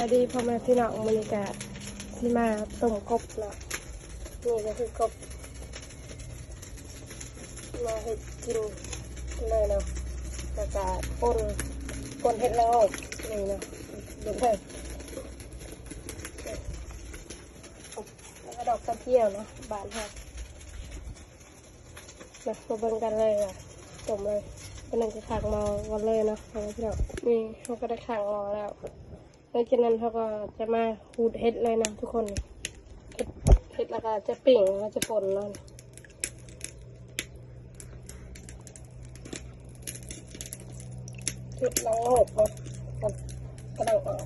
ສະບາຍດີພໍ່ແມ່ພີ່ນ້ອງ ມື້ນີ້ກະຊິມາຕົ້ມກົບເນາະ ນີ້ກະຄືກົບ ມາເຮັດກິນເລີຍເນາະ ແລ້ວກະປົ່ນ ປົ່ນເຫັດລະໂງກນີ້ເນາະ ເບິ່ງເດີ ແລ້ວກະດອກກະຈຽວເນາະ ບ້ານເຮົາ ມາ ມາເບິ່ງກັນເລີຍວ່າຕົ້ມເລີຍ ປານນັ້ນກະຂ້າງໝໍ້ກ່ອນເລີຍເນາະ ພໍ່ແມ່ພີ່ນ້ອງ ນີ້ເຮົາກະໄດ້ຂ້າງໝໍ້ແລ້ວ ຫຼັງຈາກນັ້ນເຮົາກະຈະມາຂູດເຫັດເລີຍນະທຸກຄົນ ເຫັດ ເຫັດແລ້ວກະຈະປີ້ງ ແລ້ວຈະປົ່ນເນາະ ເຫັດລະໂງກເນາະ ກຳ ກຳລັງອອກ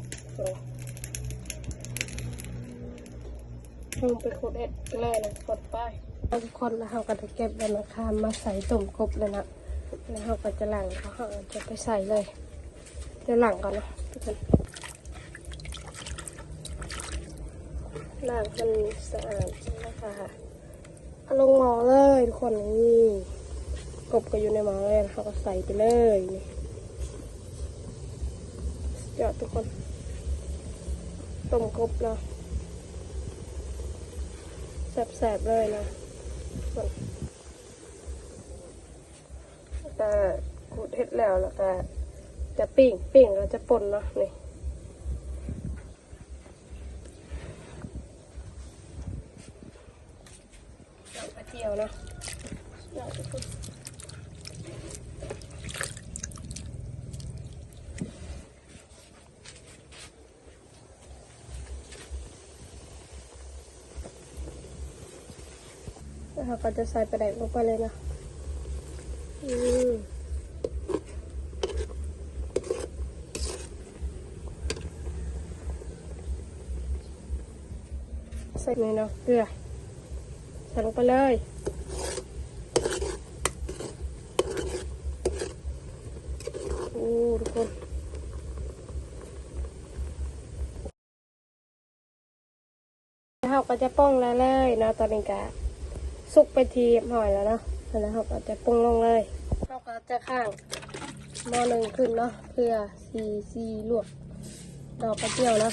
ເຮົາໄປຂູດເຫັດກັນເລີຍນະ ກົດໄປ ທຸກຄົນ ແລ້ວເຮົາກະໄດ້ເກັບໃບມະຂາມມາໃສ່ຕົ້ມກົບແລ້ວນະ ແລ້ວເຮົາກະຈະລ້າງ ເຮົາຈະໄປໃສ່ເລີຍ ຈະລ້າງກ່ອນເນາະ ລ້າງໃຫ້ມັນສະອາດ ແລ້ວກະເອົາລົງໝໍ້ເລີຍທຸກຄົນ ນີ້ ກົບກະຢູ່ໃນໝໍ້ເລີຍ ເຮົາກະໃສ່ໄປເລີຍ ນີ້ ສຸດຍອດທຸກຄົນ ຕົ້ມກົບເນາະ ແຊບໆເລີຍນະ ກະຂູດເຫັດແລ້ວ ແລ້ວກະຈະປີ້ງ ປີ້ງແລ້ວຈະປົ່ນເນາະ ນີ້ ດອກກະຈຽວເນາະ ແລ້ວເຮົາກະຈະໃສ່ປາແດກລົງໄປເລີຍເນາະ ອືມ ໃສ່ນີ້ເນາະ ເກືອ ໃສ່ລົງໄປເລີຍ ໂອ້ ທຸກຄົນ ເຮົາກະຈະປົ່ງໄດ້ເລີຍເນາະ ຕອນນີ້ກະສຸກເປັນທີ່ຮຽບຮ້ອຍແລ້ວເນາະ ແລ້ວເຮົາກະຈະປົ່ງລົງເລີຍ ເຮົາກະຈະຄ້າງໝໍ້ໜຶ່ງຂຶ້ນເນາະ ເພື່ອຊິ ຊິລວກດອກກະຈຽວເນາະ.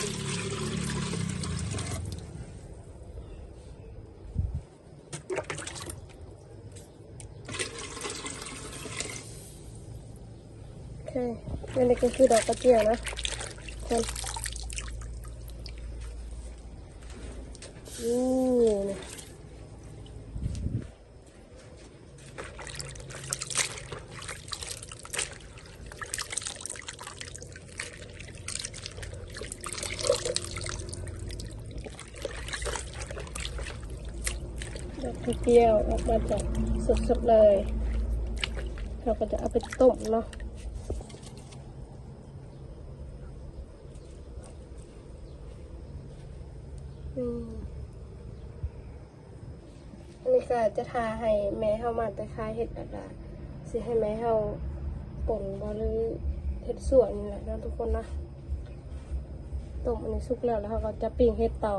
ໂອເຄ ອັນນີ້ກະຄືດອກກະຈຽວເນາະ ທຸກຄົນ ນີ້ ດອກກະຈຽວອອກມາຈາກສົດໆເລີຍ ເຮົາກະຈະເອົາໄປຕົ້ມເນາະ ນີ້. ອັນນີ້ກະຈະຖ້າໃຫ້ແມ່ເຮົາມາແຕ່ຂາຍເຫັດ ແລ້ວກະຊິໃຫ້ແມ່ເຮົາປົ່ນບໍ່ ຫຼືເຮັດຊົ່ວນີ້ແຫຼະເນາະທຸກຄົນເນາະ ຕົ້ມອັນນີ້ສຸກແລ້ວ ແລ້ວເຮົາກະຈະປີ້ງເຫັດຕໍ່